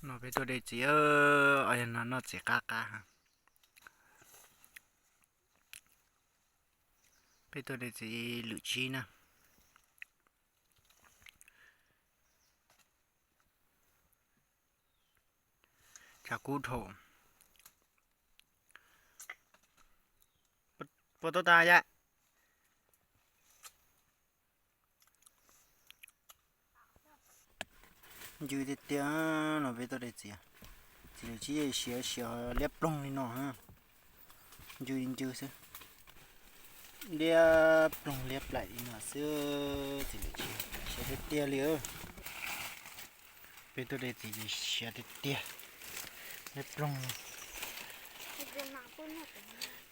No peb tuaj de txiv, o, yog no noj txiv qab qab ha. Peb tuaj de txiv lwm tsib na. Tshav kub dhau. Puas tau tas yom? Ncw tiag tiag no peb tuaj de txiv. Txiv lwm tsib siav siav liab ploog li no. Ncw ncw xwb. Liab ploog liab plaim li no xwb. Txiv lwm tsib siav tiag tiag li. Peb tuaj de txiv ces siav tiag tiag. Liab ploog.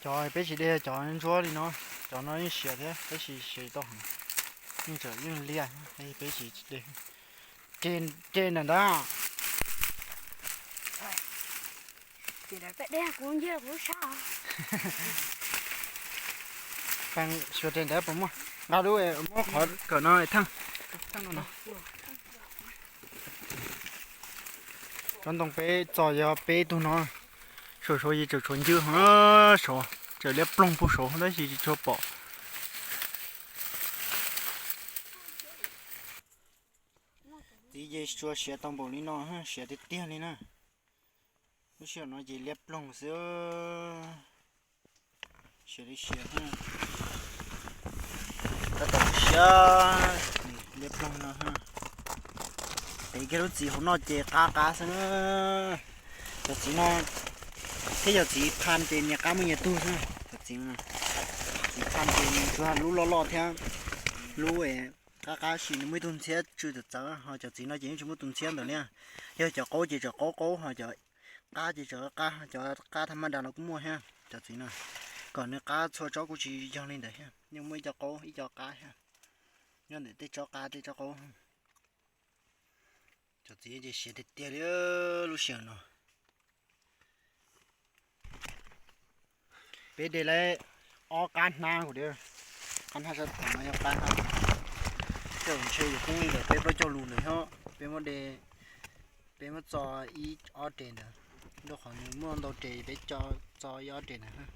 Cov peb tsis de cov ntsuab li no, cov no yeej siav thiab tab sis siav tau heev, yeej tseem yeej liaj, peb tsis de. Ke ntawm ntawd. Xyuas tes ntawd puas muaj? Nqa lub, muab qhov kawm no theej. Cov ntoo peb txo yog peb tug no. Saum saud ces tseem tshuav ncw ho, saud tseem liab ploog puag saud tab sis tsis tshua pom. Txiv ces tsuas siav tau npaum li no, siav tiag tiag li na. Lub sij hawm no ces liab ploog xwb. Siav li siav. Tab tom siav liab ploog no. Tev kiag lub txiv hauv no ces qab qab xwb na. Cov txiv no thiab yog txiv pha ces nyias qab muaj nyias tug xwb. Cov txiv, txiv pha ces nws tsuas lub loj loj thiab lub qab qab sis nws muaj ib tug ntxhiab tsw txawv txawv, ho cov txiv no ces yeej tsis muaj tus ntxhiab ntawd li. Yog cov qaub ces tseem qaub qaub, ho cov qab ces tseem qab, cov qab thaj maj das los kuj muaj thiab. Cov txiv no kom nws qab txhua tsob kuj tsis yog li ntawd thiab, yeej muaj ib co qaub ib co qab thiab. Nyob ntawm tej tsob qab tej tsob qaub. Cov txiv ces siav tiag tiag li lub sij hawm no. Peb de lawm ob qab hnab kuv tias, qab hnab sab tom no yog qab hnab. Tej zaum ntshe yuav poob li ntawm peb plaub caug lus ntawd thiab. Peb muab de, peb muab txo ib ob res ntawd, rau qhov nws muaj ntau res peb txo ib ob res ntawd,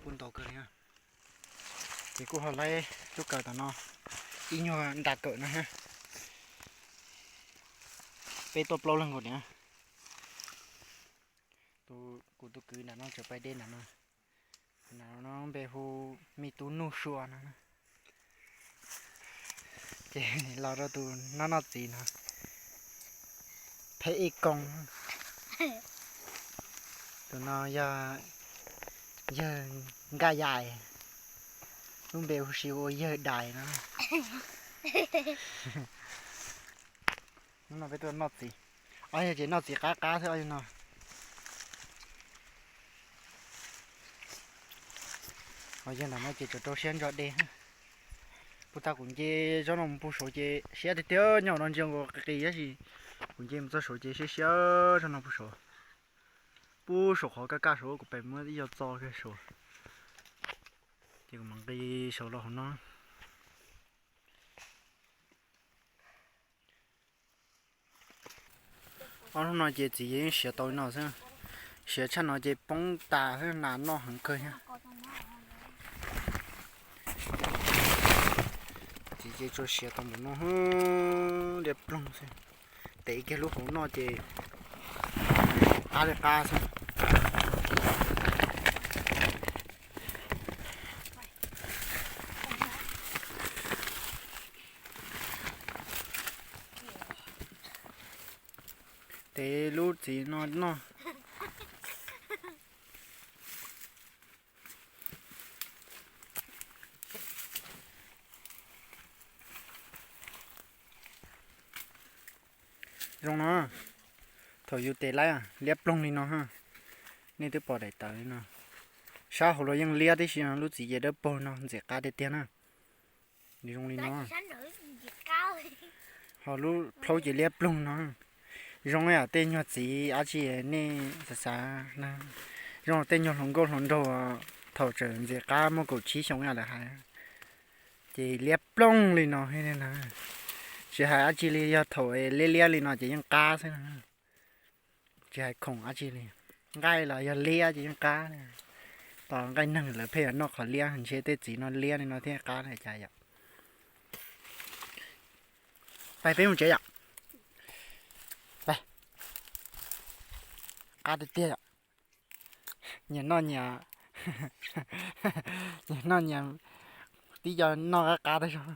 kuj ntau kawg li. Ces kuj ho laib lub kawm tom no ib nyuag nra kawm no thiab. Peb tuaj plaub leeg nkaus niam. Kuv tus kwv nram no tseem pais de nram no. Nram no npe hu me tub Nuj Sua no. Ces los rau tus no noj txiv no, Pheej Ib Koob. Tus no yog yawg Nkaj Yais, lub npe hu si ua yawg Dais no. Hnub no peb tuaj noj txiv, ob yawg ces noj txiv qab qab xwb ob yawg no. Ho yawg nram no ces tseem rau siab ntso de. Puag ta kuv nce zoj no mus puag saud ces siab tiag tiag, nyob no ntsia nkaus qis qis tab sis kuv nce mus txog saud ces siab siab zoj no puag saud. Puag saum qhov kaj kaj saud kuv pem muab ib co txo kiag saud. Ces kuv mam nqis saud los hauv no. Ob hnub no ces txiv yeej siav tau li no xwb. Siav tshaj no ces poob tas xwb, nas noj heev kawg thiab. Txiv ces tsuas siav tau npaum no, liab ploog xwb. Tev kiag lub hauv no ces qab li qab xwb. Tev lub txiv no noj. Zoo no, thaum yus tev laib liab ploog li no, nej twb pom daim tawv li no. Sab hauv los yeej liab tib si, lub txiv ces dawb paug no ntxim qab tiag tiag na. Zoo li no. Ho lub plhaub ces liab ploog no. Zoo yam tej nyuag txiv dab tsi nej xav xav na. Zoo tej nyuag hluas nkauj hluas nraug thaum tseem ntxim qab muaj kaum tsib xyoo yam lawv hais, ces liab ploog li no na. Tsis hais dab tsi li, yog thaum liab liab li no ces yeej qab xwb na. Tsis hais khoom dab tsi li. Nqaij los yog liab ces yeej qab. Tos nqaij neeg lawv pheej yuav noj qhov liab, ntshe tej txiv no liab li no thiaj qab na cas yom. Pais peb mus tsev yom. Pais. Qab tiag tiag yom. Nyias noj nyias, nyias noj nyias, tib co noj qab qab tas zog.